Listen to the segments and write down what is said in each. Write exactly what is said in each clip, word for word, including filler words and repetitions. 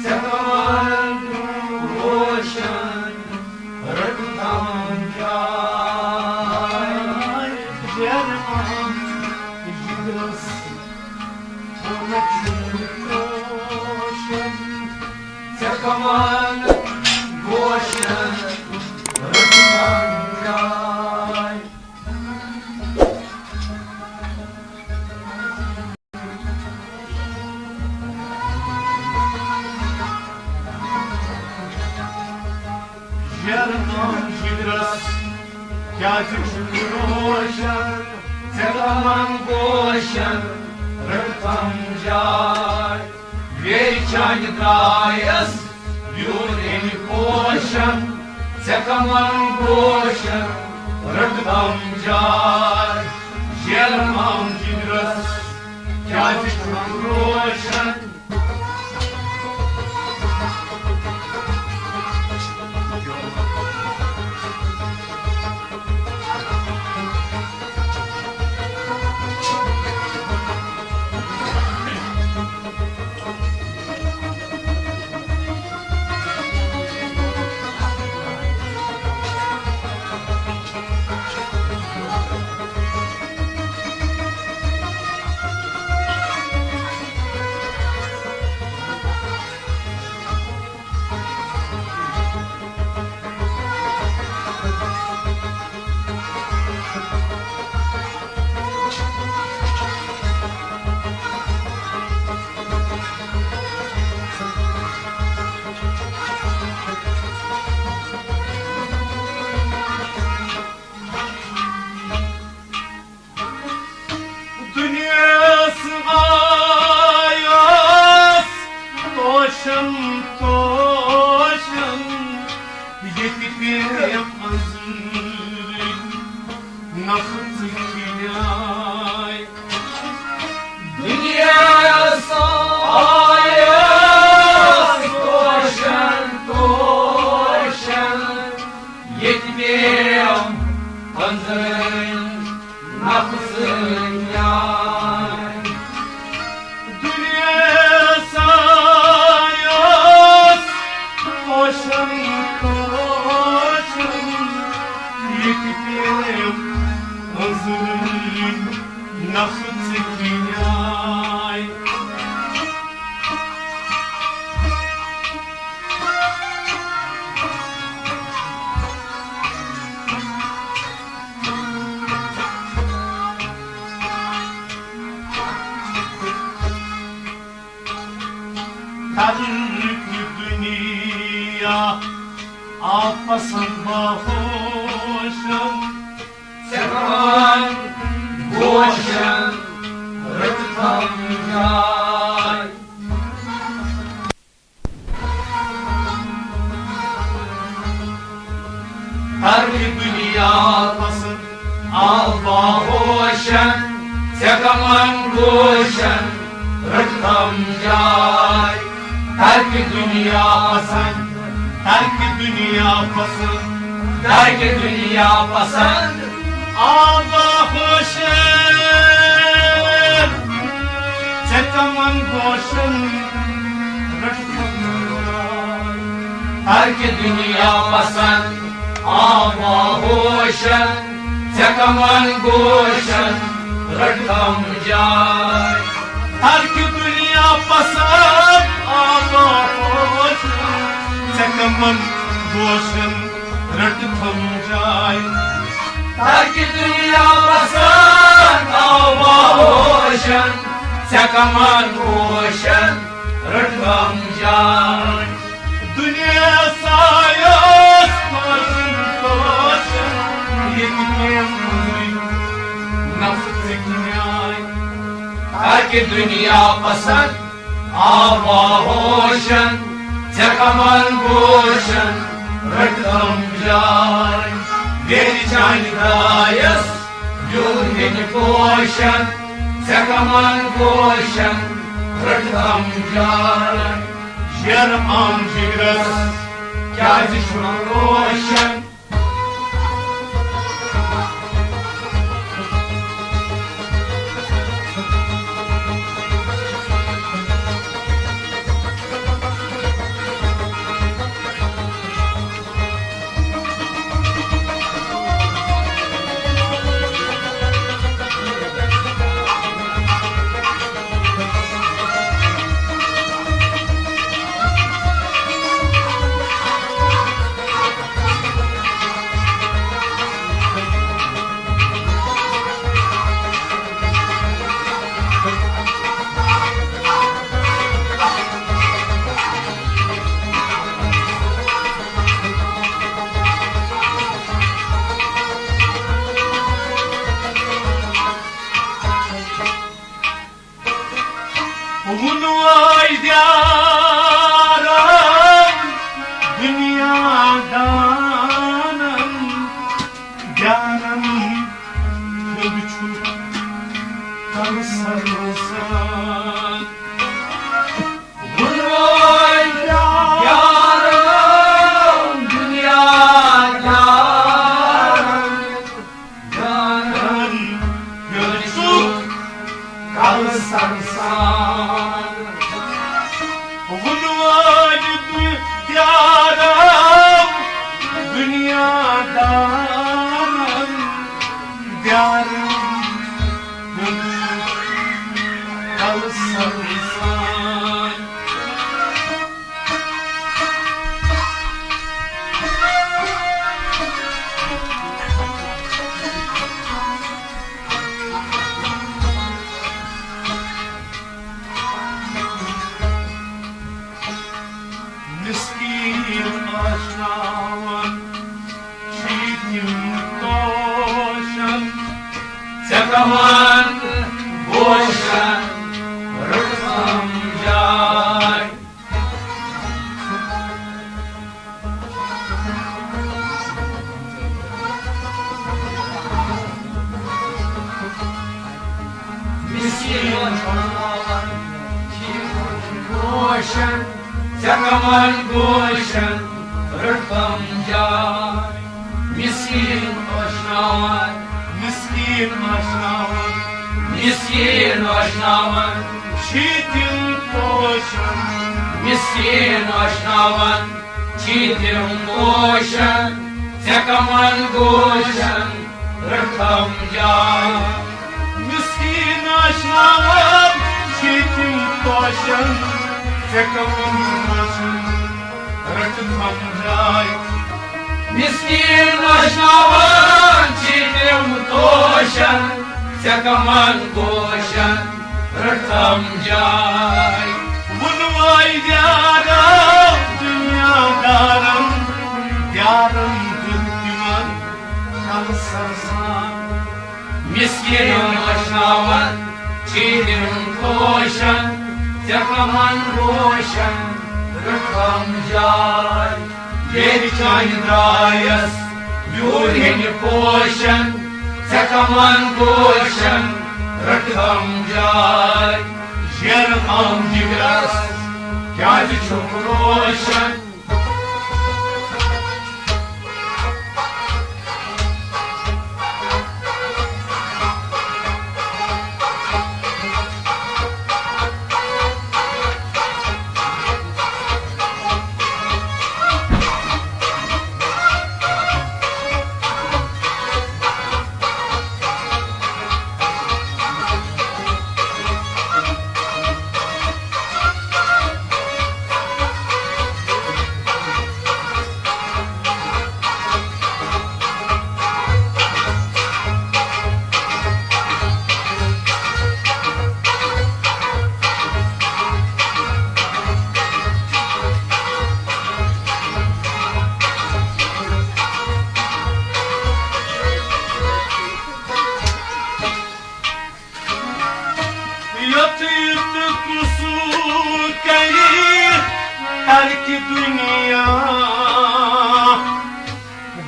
ژےٚ کمن روشن رٔٹتم جاے۔ جرمن جگرس کونک چھُنہٕ روشن۔ ژےٚ کمن روشن رٔٹتم جاے۔ شیرنام جگرس کیازِ چھُنہٕ روشن؟ ژےٚ کمن گوشن رٔٹتم جاے۔ ویرِ چانہِ درایس بیوٗر أمۍ پوشن، ژےٚ کمن گوشن رٔٹتم جاے۔ شیرنام جگرس کیازِ چھُنہٕ روشن؟ دُنیاہَس آیَس توشن توشن، ییٚتہِ پیٚیَم أنٛزٕرٕے نفژٕ کِنۍ آے۔ دُنیاہَس آیَس توشن توشن، ییٚتہِ پیٚیَم أنٛزٕرٕے نفژٕ کِنۍ آے۔ دُنیاہَس آیَس توشن توشن، ییٚتہِ پیٚیَم أنٛزٕرٕے نفژٕ کِنۍ آے۔ ترک دُنیا آو پسند باہوشن، ژےٚ کمن گوشن رٔٹتم جاے۔ ترک دُنیا پسند آو باہوشن، ژےٚ کمن گوشن رٔٹتم جاے۔ ترک دُنیا پسند، ترک دُنیا پسند، ترک دُنیا پسند آو باہوشن، ژےٚ کمن گوشن رٔٹتم جاے۔ ترک دُنیا پسند آو باہوشن، ژےٚ کمن گوشن رٔٹتم جاے۔ ترک دُنیا پسند آو باہوشن، ژےٚ کمن گوشن رٔٹتم جاے۔ ترک دُنیا پسند آو باہوشن، ژےٚ کمن گوشن رٔٹتم جاے۔ دُنیاہَس آیَس توشن توشن، ییٚتہِ پیٚیَم أنٛزٕرٕے نفژٕ کِنۍ آے۔ ترک دُنیا پسند آو باہوشن، ژےٚ کمن گوشن رٔٹتم جاے۔ ویرِ چانہِ درایس بیوٗر أمۍ پوشن، ژےٚ کمن گوشن رٔٹتم جاے۔ شیرنام جگرس کیازِ چھُنہٕ روشن؟ مسکیٖن آشناوان چھِ تِم توشن، ژےٚ کمن گوشن رٔٹتھم جاے۔ مسکیٖن آشناوان چھِ تِم توشن، ژےٚ کمن گوشن رٔٹتھم جاے۔ مسکیٖن آشناوان، مسکیٖن آشناوان، مسکیٖن آشناوان چھِ تِم توشن۔ مسکیٖن آشناوان چھِ تِم توشن، ژےٚ کمن گوشن رٔٹتھم جاے۔ مسکیٖن آشناوان چھِ تِم توشن، ژےٚ کمن گوشن رٔٹتھم جاے۔ مسکیٖن آشناوان چھِ تِم توشن، ژےٚ کمن گوشن رٔٹتھم جاے۔ ووٚنوے یارو دُنیا دارن، یارن دیُت تِمن کلہٕ سرسان۔ مسکیٖن آشناوان چھِ تِم توشن، ژےٚ کمن گوشن رٔٹتھم جاے۔ ییٚلہِ چانہِ درایس بیوٗر ہیٚنہِ پوشن، ژےٚ کمن گوشن رٔٹتھم جاے۔ شیر عام جگرس کیازِ چھُکھ روشن؟ یوٚت یوٚت قصوٗر کرِ ترکِ دُنیا،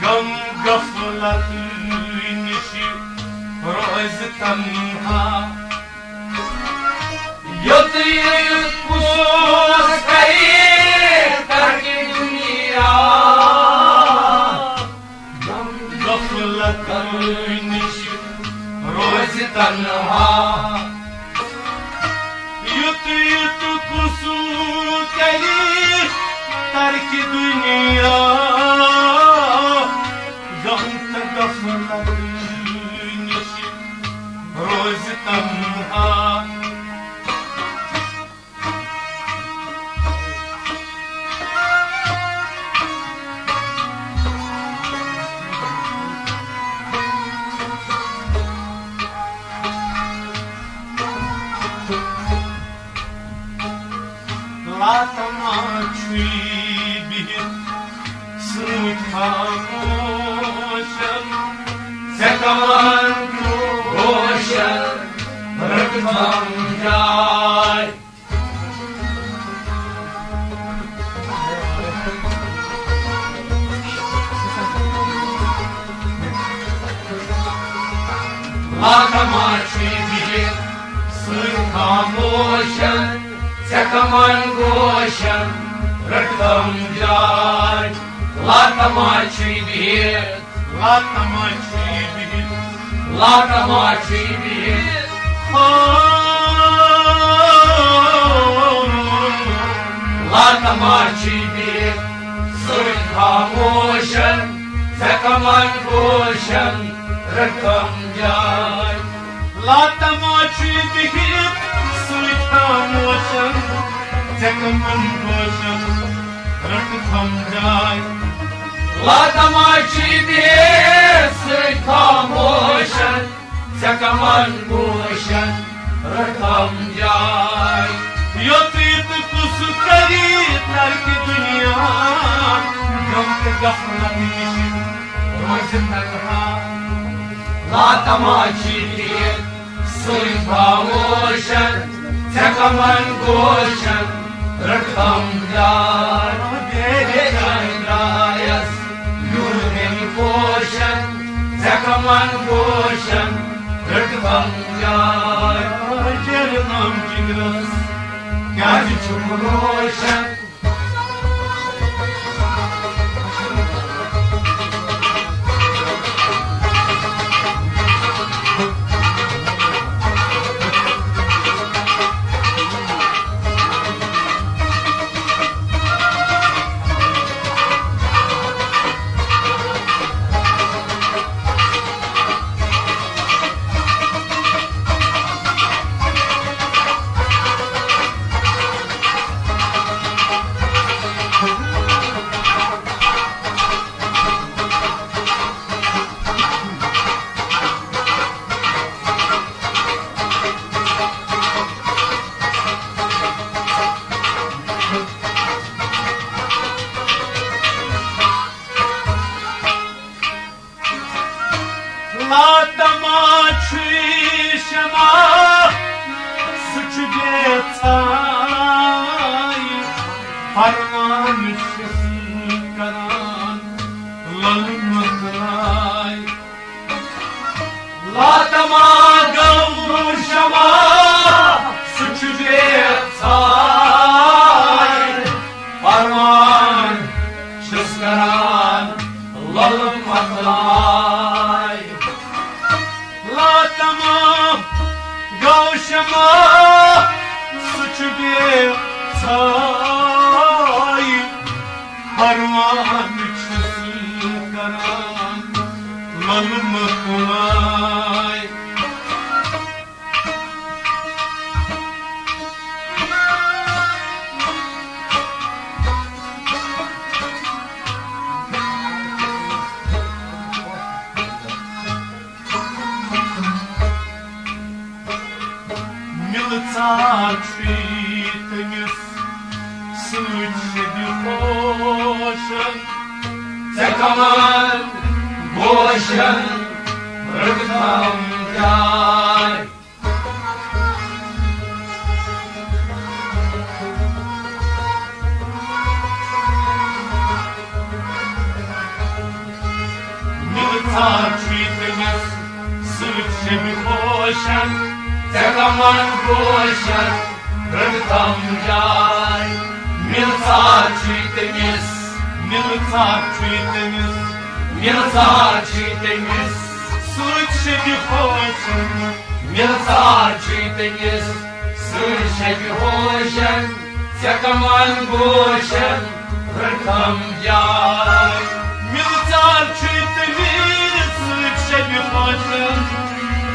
غم غفلت نِش روزِ تنہا۔ یوٚت یوٚت قصوٗر کرِ ترکِ دُنیا، غفلت نِش روزِ تنہا۔ یوٚت یوٚت قصوٗر کرِ ترکِ دُنیا، غم تہٕ غفلت نِش روزِ تنہا۔ لاتما چھُے بِہِتھ سۭتۍ خاموشن، ژےٚ کمن گوشن رٔٹتھم جاے۔ لاتما چھُے بِہِتھ سۭتۍ خاموشن، ژےٚ کمن گوشن رٔٹتھم جاے۔ لاتما چھُے بِہِتھ لاتما چھُے بِہِتھ۔ لاتما چھُے بِہِتھ۔ ہو۔ لاتما چھُے بِہِتھ۔ سۭتۍ خاموشن، ژےٚ کمن گوشن رٔٹتھم جاے۔ لاتما چھُے بِہِتھ سۭتۍ خاموشن، ژےٚ کمن گوشن رٔٹتھم جاے۔ لاتما چھُے بِہِتھ سۭتۍ خاموشن، ژےٚ کمن گوشن رٔٹتھم جاے۔ یوٚت یوٚت قصوٗر کرِ ترکِ دُنیا، غفلت نِش روزِ تنہا۔ لاتماچی دِتھ سُے خاموشن، ژےٚ کمن گوشن رٔٹتم جاے۔ بے چین درایس یوٗرۍ پوشن، ژےٚ کمن گوشن رٔٹتم جاے۔ جیرنم جگرس کیازِ چھُم روشن؟ لاتما چھُ شمع، سُہ چھُ بے ژاے، پروانہٕ چھُ سُے کران لۄلہٕ مۄکلاے۔ لاتما گوٚو شمع، سُہ چھُ بے ژاے، پروانہٕ چھُس کران لۄلہٕ مۄکلاے۔ لاتما گوٚو شمع، سُہ چھُ بے ژاے، پروانہٕ چھُ سُے کران لۄلہٕ مۄکلاے۔ مِلہٕ ژار چھُے تٔمِس سۭتۍ شبِ پوشن۔ ژےٚ کمن گوشن رٔٹتم جاے۔ مِلہٕ ژار چھُے تٔمِس سۭتۍ شبِ پوشن، ژےٚ کمن گوشن رٔٹتم جاے۔ مِلہٕ ژار چھُے تٔمِس، مِلہٕ ژار چھُے تٔمِس، مِلہٕ ژار چھُے تٔمِس سۭتۍ شبِ پوشن۔ مِلہٕ ژار چھُے تٔمِس سۭتۍ شبِ پوشن، ژےٚ کمن گوشن رٔٹتم جاے۔ مِلہٕ ژار چھُے تٔمِس سۭتۍ شبِ پوشن،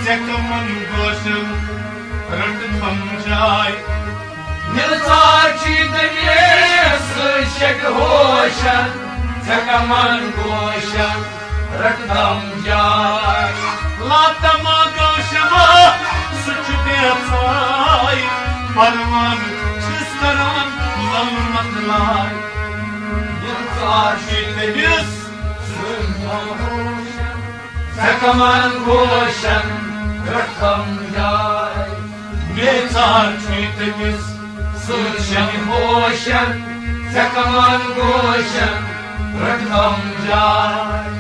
ژےٚ کمن گوشن رٔٹتم جاے۔ مِلہٕ ژار چھُے تٔمِس سۭتۍ شبِ پوشن، ژےٚ کمن گوشن رٔٹتم جاے۔ لاتما گوٚو شمع، سُہ چھُ بے ژاے، پروانہٕ چھُس کران لۄلہٕ مۄکلاے۔ مِلہٕ ژار چھُے تٔمِس سۭتۍ شبِ پوشن، ژےٚ کمن گوشن رٔٹتم جاے۔ مِلہٕ ژار چھُے تٔمِس سۭتۍ شبِ پوشن، ژےٚ کمن گوشن رٔٹتم جاے۔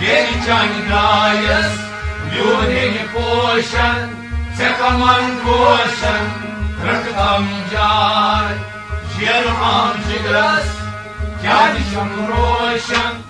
میرِ چانہِ درایس یوٗرۍ پوشن، ژےٚ کمن گوشن رٔٹتم جاے۔ شیر عام جگرس کیازِ چھُم روشن؟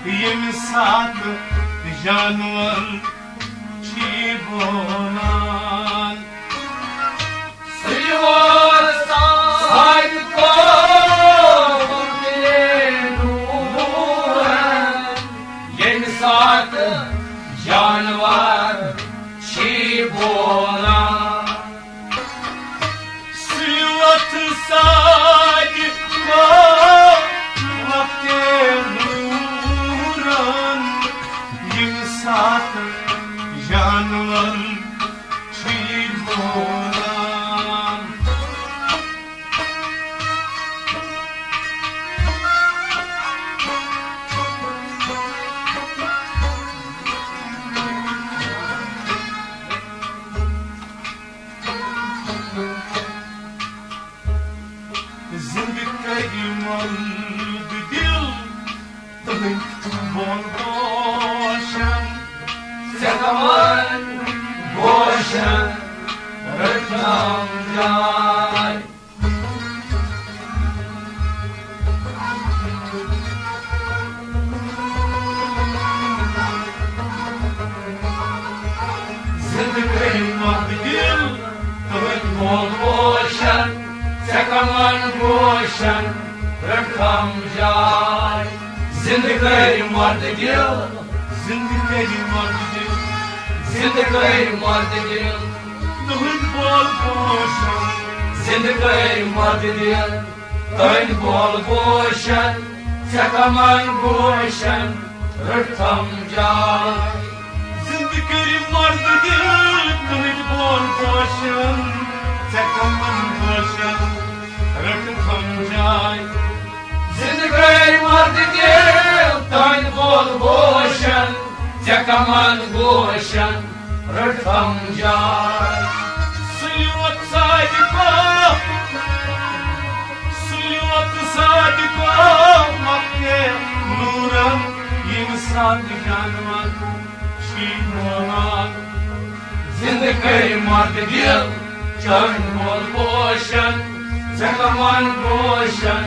ییٚمہِ ساتہٕ جانور چھی بولان، سُہ یوت ساتہِ کوٚر نوٗرن، ییٚمہِ ساتہٕ جانور چھی بولان۔ سُہ یوت ساتہِ کوٚر وقتِ نوٗرن، ییٚمہِ ساتہٕ جانور چھی بولان۔ زِندٕ کٔرۍ مرد دِل تُہٕنٛدۍ بۄن پوشن، ژےٚ کمن پوشن رٔٹنم جاے۔ زِندٕ کٔرۍ مرد دِل تُہٕنٛدۍ بۄن پوشن، ژےٚ کمن پوشن رٔٹنم جاے۔ زِندٕ کٔرۍ مرد دِل، زِندٕ کٔرۍ مرد دِل، زِندٕ کٔرۍ مرد دِل تُہٕنٛدۍ بۄن پوشن، زِندٕ کٔرۍ مرد دِل تُہٕنٛدۍ بۄن پوشن، ژےٚ کمن پوشن رٔٹنم جاے۔ زِندٕ کٔرۍ مرد دِل تُہٕنٛدۍ بۄن پوشن، ژےٚ کمن پوشن رٔٹنم جاے۔ زِندٕ کٔرۍ مرد دِل تُہٕنٛدۍ بۄن پوشن، ژےٚ کمن پوشن رٔٹنم جاے۔ سُہ یوت ساتہِ کوٚر، سُہ یوت ساتہِ کوٚر وقتِ نوٗرن، ییٚمہِ ساتہٕ جانور چھی بولان۔ زِندٕ کٔرۍ مرد دِل تُہٕنٛدۍ بۄن پوشن، ژےٚ کمن پوشن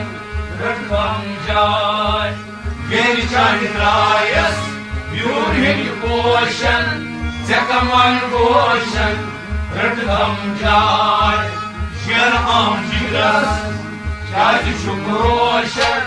رٔٹنم جاے۔ ییٚلہِ چانہِ درایس یوٗر ہیٚکہِ پوشن، ژےٚ کمن پوشن رٔٹنم جاے۔ شیر عام جگرس کیٛازِ چھُکھ روشن؟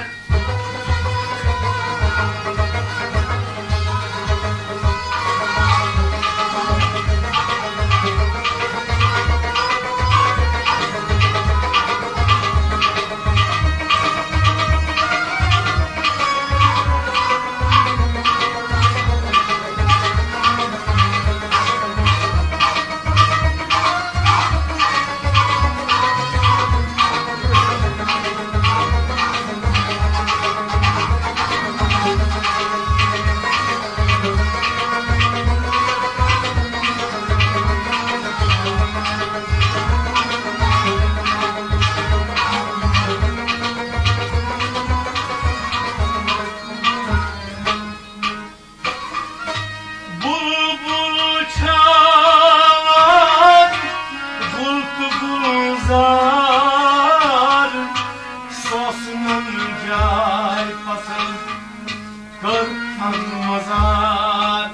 بلبل چھان گل تہٕ گلزار، سوسنن جاے پسند کٔر اتھ مزار۔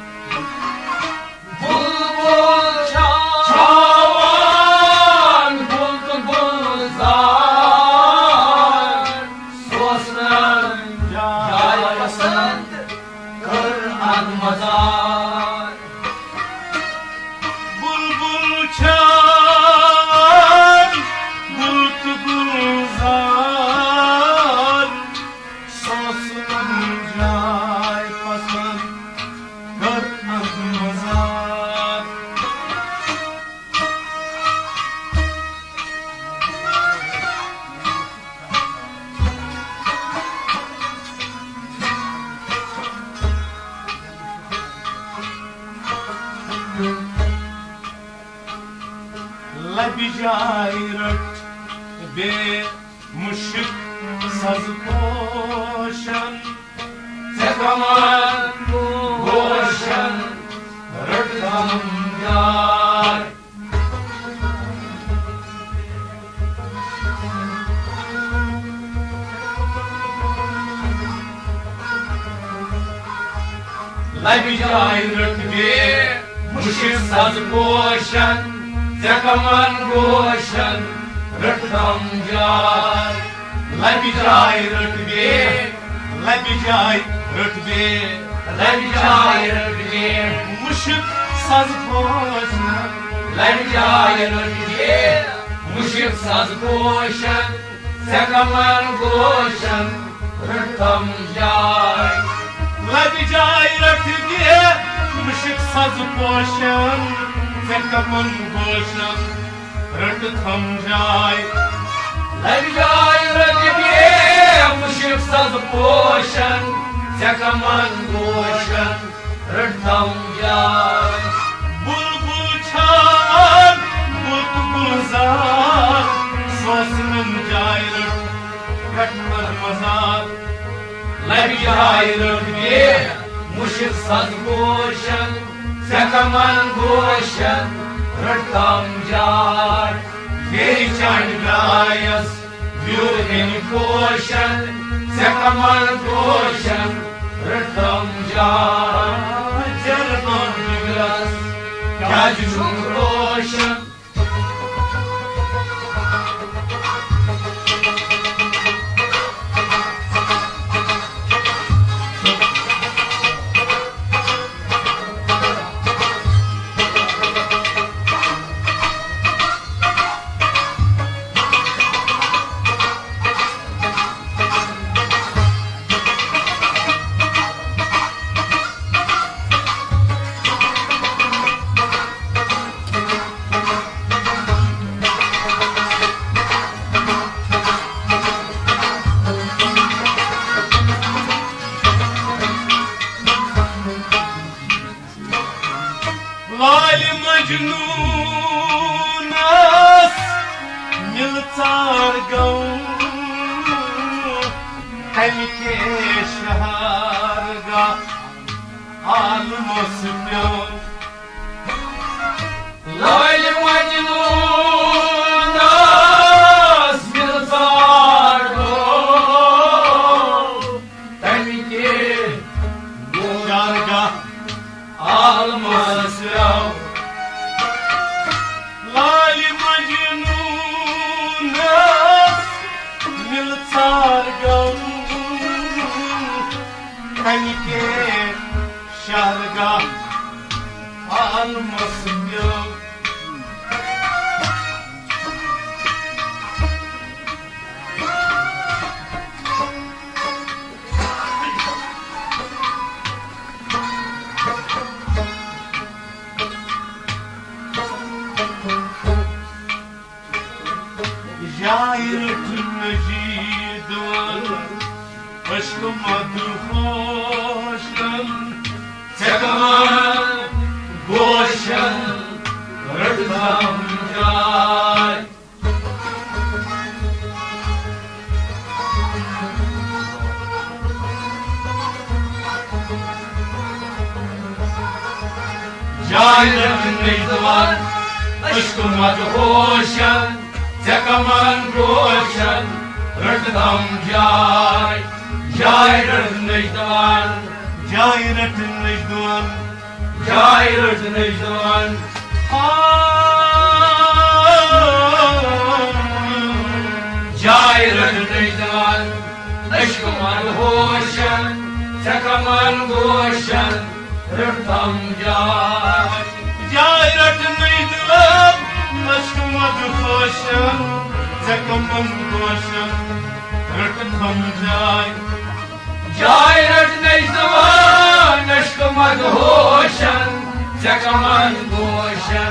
بلبل چھان گل تہٕ گلزار، سوسنن جاے پسند کٔر اتھ مزار۔ بلبل چھان گل تہٕ گلزار، سوسنن جاے پسند کٔر اتھ مزار۔ لبہِ جاے رٔٹ بے مُشک سز پوشن، ژےٚ کمن پوشن رٔٹنم جاے۔ لبہِ جایہِ رٔٹ بیٚیہِ مُشِک سَزٕ پوشن، ژےٚ کمن گوشن رٔٹتم جاے۔ لبہِ جایہِ رٔٹ بیٚیہِ، لبہِ جایہِ رٔٹ بیٚیہِ، لبہِ جایہِ رٔٹ بیٚیہِ مُشِک سَزٕ پوشن۔ لبہِ جایہِ رٔٹ بیٚیہِ مُشِک سَزٕ پوشن، ژےٚ کمن گوشن رٔٹتم جاے۔ لبہِ جایہِ رٔٹ بیٚیہِ مُشِک سَزٕ پوشن، ژےٚ کمن گوشن رٔٹتم جاے۔ لبہِ جایہِ رٔٹ بیٚیہِ مُشِک سَزٕ پوشن، ژےٚ کمن گوشن رٔٹتم جاے۔ بلبل چھان بُت گُلزار، سوسنم جاے رٔٹ پٮ۪ٹھ مزار۔ لبہِ جایہِ رٔٹ بیٚیہِ مُشِک سَزٕ پوشن، ژےٚ کمن گوشن رٔٹتم جاے۔ بیٚیہِ چانہِ درایس بیوٗر ہیٚنہِ پوشن، ژےٚ کمن پوشن رٔٹتم جاے۔ جربان جگرس کیٛازِ چھُکھ روشن؟ لالِ مجنوٗنس مِلژار گوٚو، تمہِ کے شہرگاہ عالمس پیوٚو۔ لالِ مجنوٗنس مِلژار گوٚو، تمہِ کے شہرگاہ عالمس پیوٚو۔ لالِ مجنوٗنس مِلژار گوٚو، تمہِ کے شہرگاہ عالمس پیوٚو۔ جاے رٔٹ نجیٖد وَن، عشق مدہوشن، ژےٚ کمن گوشن رٔٹتم جاے۔ جاے رٔٹ نجدوان عشق مدہوشن، ژےٚ کمن گوشن رٔٹتم جاے۔ جاے رٔٹ نجدوان، جاے رٔٹ نجدوان، جاے رٔٹ نجدوان۔ آ، جاے رٔٹ نجدوان عشق مدہوشن، ژےٚ کمن گوشن رٔٹتم جاے۔ جاے رٔٹ نجدوان عشق مدہوشن، ژےٚ کمن گوشن رٔٹتم جاے۔ جاے رٔٹ نجدوان عشق مدہوشن، ژےٚ کمن گوشن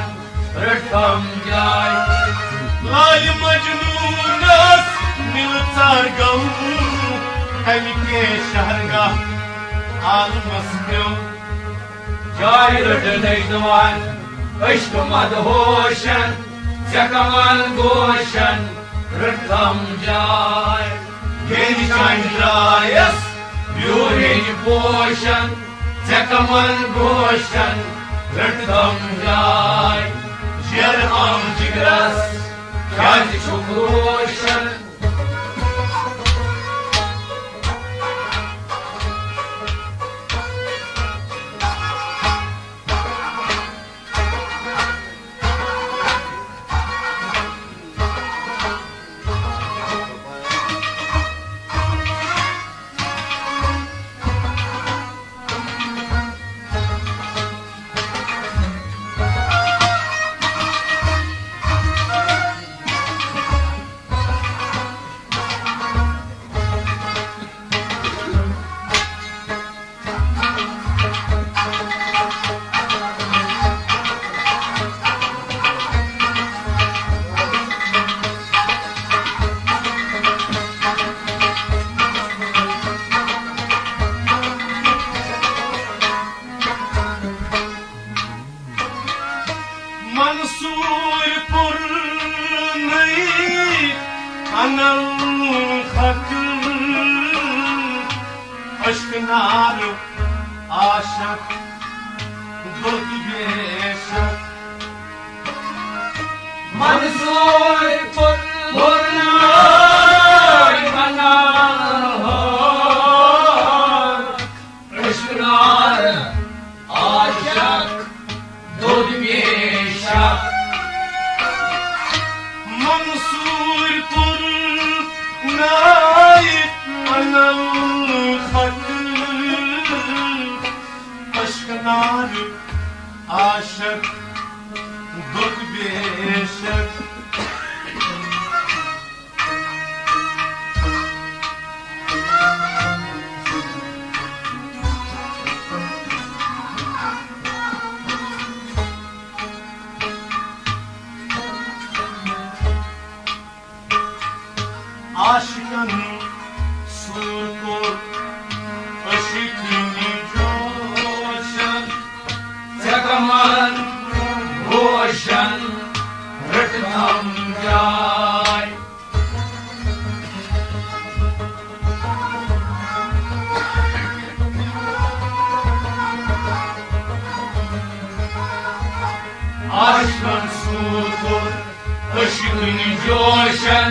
رٔٹتم جاے۔ لالِ مجنوٗنس مِلژار گوٚو، تمہِ کے شہرگاہ عالمس پیوٚو۔ جاے رٔٹ نجدوان عشق مدہوشن، ژےٚ کمن گوشن رٔٹتم جاے۔ ییٚلہِ چانہِ درایس بیوٗر ہیٚنہِ پوشن، ژےٚ کمن گوشن رٔٹتم جاے۔ شیر عام جگرس کیٛازِ چھُکھ روشن؟ عشق نار عاشق دود بے شک۔ منصور پر پر منار عشق نار عاشق دود بے شک۔ منصور پر نائے انل خط عشق نار عاشق دود بے شک۔ عاشقن سور کوٚر عشقٕنۍ جوشن، ژےٚ کمن گوشن رٔٹتم جاے۔ عاشقن سور کوٚر عشقٕنۍ جوشن،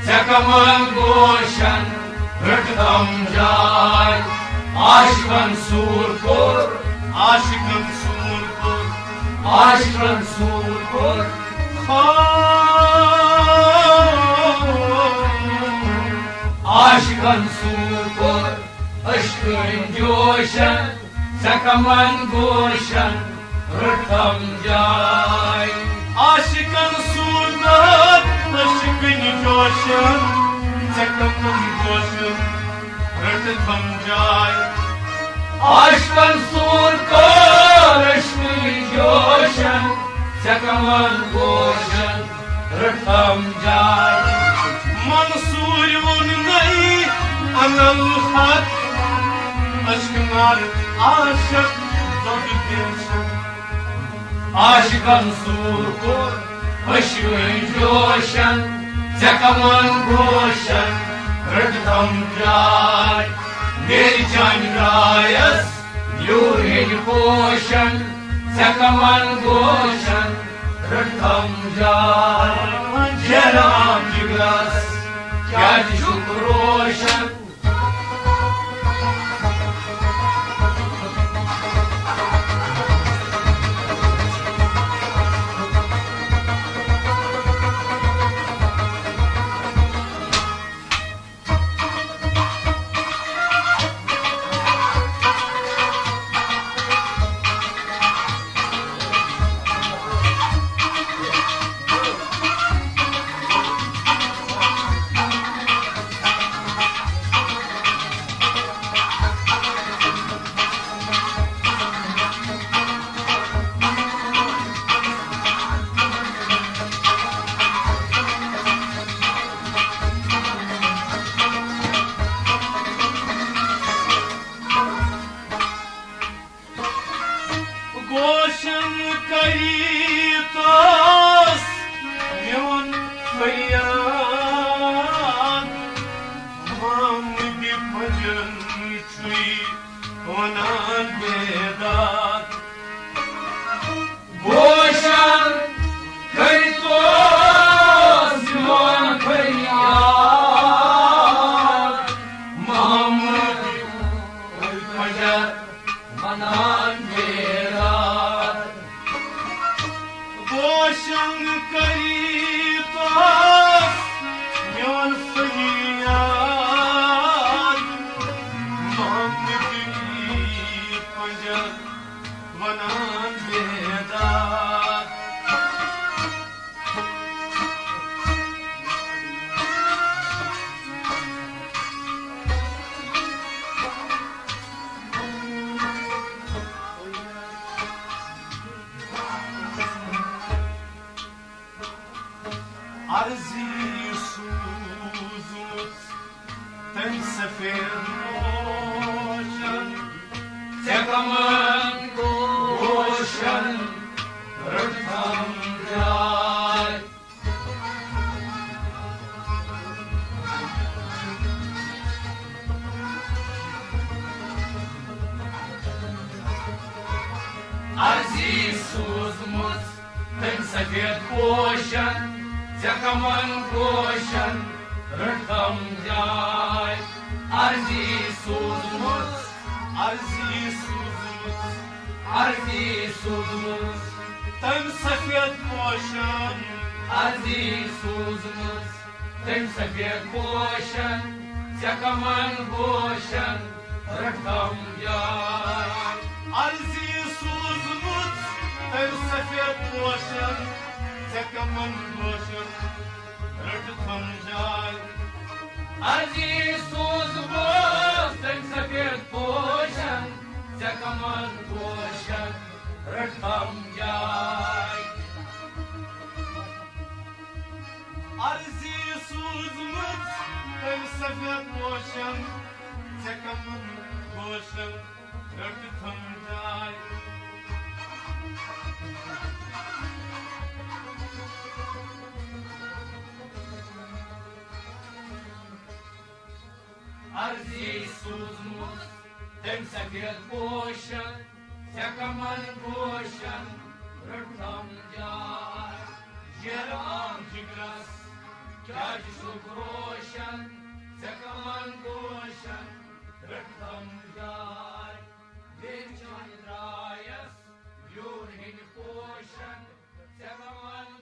ژےٚ کمن گوشن رٔٹتم جاے۔ عاشقن سور کوٚر، عاشقن سور کوٚر، عاشقن سور کوٚر۔ عاشقن سور کوٚر عشقٕنۍ جوشن، ژےٚ کمن گوشن رٔٹتم جاے۔ عاشقن سور کوٚر عشقٕنۍ جوشن، ژےٚ کمن گوشن رٔٹتم جاے۔ عاشقن سور کوٚر عشقٕنۍ جوشن، ژےٚ کمن گوشن رٔٹتم جاے۔ منصور ووٚن نئی انل خط، عشق نار عاشق دۄد پیشن۔ عاشقن سور کوٚر عشقٕنۍ جوشن، ژےٚ کمن گوشن رٔٹتم جاے۔ میرِ چانہِ رایس لیوٗر ہیٚنہِ پوشن، ژےٚ کمن گوشن رٔٹتم جاے۔ جرام جگرس کیازِ چھُکھ روشن؟ گوشن کری تس میون فریاد، محمد پنجن چھُے ونان بیداد۔ گوشن کری تس میون فریاد، محمد پنجن ونان بیداد۔ گوشن کری تس میون فریاد، محمد پنجن ونان بیداد۔ عرضی سوٗزمٕژ تٔمۍ سفید پوشن، ژےٚ کمن پوشن عرضی سوٗزمٕژ تٔمۍ سفید پوشن، ژےٚ کمن گوشن رٔٹتم جاے۔ عرضی سوٗزمٕژ، عرضی سوٗزمٕژ، عرضی سوٗزمٕژ تٔمۍ سفید پوشن۔ عرضی سوٗزمٕژ تٔمۍ سفید پوشن، ژےٚ کمن گوشن رٔٹتم جاے۔ عرضی سوٗزمٕژ تٔمۍ سفید پوشن، ژےٚ کمن گوشن رٔٹتم جاے۔ عرضی سوٗزمٕژ تٔمۍ سفید پوشن، ژےٚ کمن گوشن رٔٹتم جاے۔ عرضی سوٗزمٕژ تٔمۍ سفید پوشن، ژےٚ کمن گوشن رٔٹتم جاے۔ عرضی سوٗزمٕژ تٔمۍ سفید پوشن، ژےٚ کمن گوشن رٔٹتم جاے۔ شیر عام جگرس کیٛازِ چھُکھ روشن، ژےٚ کمن گوشن رٔٹتم جاے۔ بیٚیہِ چانہِ درایس بیوٗر ہٕنٛدۍ پوشن، ژےٚ کمن